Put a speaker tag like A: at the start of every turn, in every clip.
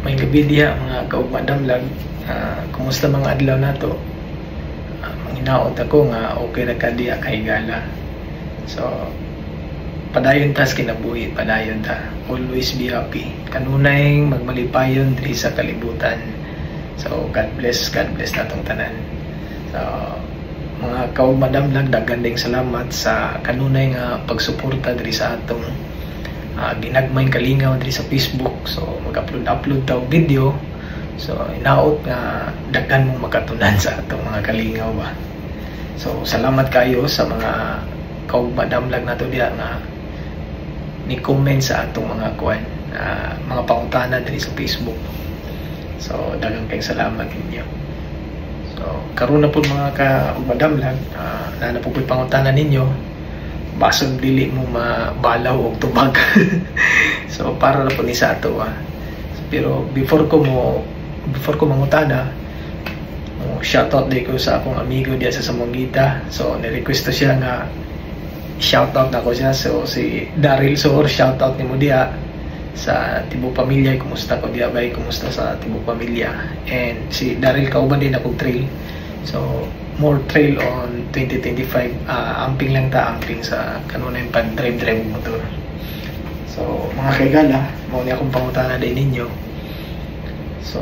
A: Maayong gabii diha, mga kaugmadamlag. Kumusta mga adlaw nato? Manghinaot ako nga okay ra ka diha, kahigala. So padayon ta sa kinabuhi, padayon ta. Always be happy. Kanunay magmalipayon diri sa kalibutan. So God bless, God bless natong tanan. So mga kaugmadamlag, daghan ding salamat sa kanunay nga pagsuporta diri sa atong ginagmay kalingaw diri sa Facebook. So mag-upload upload ta og video. So hinaot nga daghan mong makatunan sa atong mga kalingaw ba. So salamat kayo sa mga kaugmadamlag nato diha nga ni comment sa atong mga kuan, mga pangutana diri sa Facebook. So daghang kayong salamat ninyo. So karon na po, mga kaugmadamlag, na na po ko'y pangutana ninyo, basog dili mo mabalaw og tubag. So para na po ni sa ato ah. Pero before ko mangutana, mo shoutout day ko sa akong amigo diya sa Zamboanguita. So ni-request to siya nga shoutout na ko siya. So si Daryl Soor, shoutout nimo diha sa tibuok pamilya. Kumusta ko diha bay? Kumusta sa tibuok pamilya? And si Daryl, kauban din akong trail. So more trail on 2025. Amping lang ta, amping sa kanunay pag drive drive og motor. So mga kaigala, mao ni akong pangutana din ninyo. So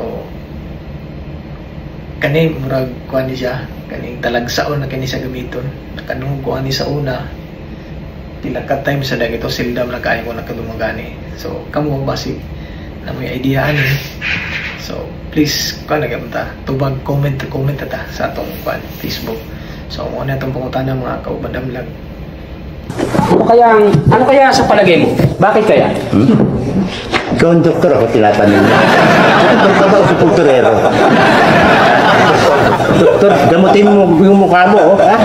A: kani murag kuan ni siya, kaning talagsaon na kini siya gamiton. Nakadungog ko ani sa una, pila ka times sa dagito, seldom na kaayo ko nakadungog ani. So kamo, basig na may idea ani. So please kuan na ta, tubag, comment, comment ta sa atong kuan, Facebook. So mo na atong pangutana, mga kaubandamlag.
B: Ano kaya sa palagay mo? Bakit kaya?
C: Ikaw ang doktor, ako tinatanong niya. Doktor ba o sepulturero? Doktor, gamutin mo yung mukha mo, oh. Ha?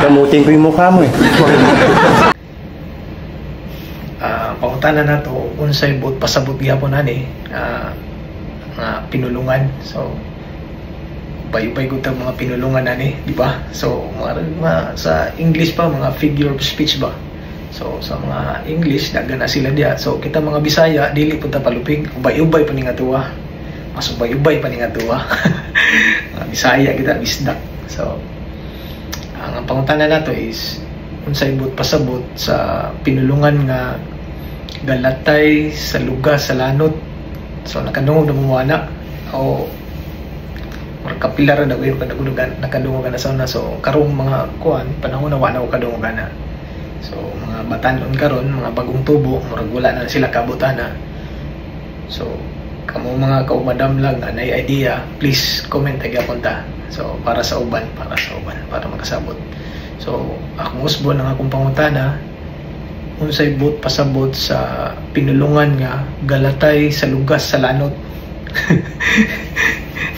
C: Gamutin ko yung mukha mo, eh.
A: Pangutana nato, unsay buot pasabot gyapon ani nga pinulungan? So ubay-ubay gud tag mga pinulungan ani, di ba? So mga sa English pa, mga figure of speech ba. So sa mga English, daghan na sila diha. So kita mga Bisaya, dili pud ta palupig, ubay-ubay pa ni nga tuwa, mas ubay-ubay pa ni nga tuwa. Mga Bisaya kita, bisdak. So ang pangutana nato is unsay buot pasabot sa pinulungan nga "galatay sa lugas sa lanot"? So nakadungog na mo ana o murag kapila ra na ko nakadungog na sa una? So karong mga kuan panahon na, wala ko kadungog ana. So mga batanon karon, mga bagong tubo, murag wala na sila kabot ana. So kamo, mga kaumadamlag nga nay idea, please comment gyapon ta. So para sa uban, para sa uban, para makasabot. So akong usbon ang akong pangutana, unsay buot pasabot sa pinulungan nga "galatay sa lugas sa lanot"?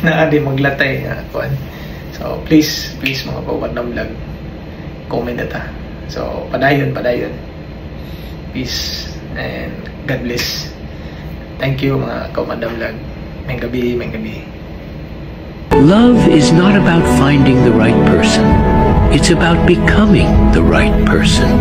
A: Naa di maglatay nga kuan. So please, please, mga kaumadamlag, comment na ta. So padayon, padayon. Peace and God bless. Thank you, mga kaumadamlag. Maayong gabii, maayong gabii.
D: Love is not about finding the right person. It's about becoming the right person.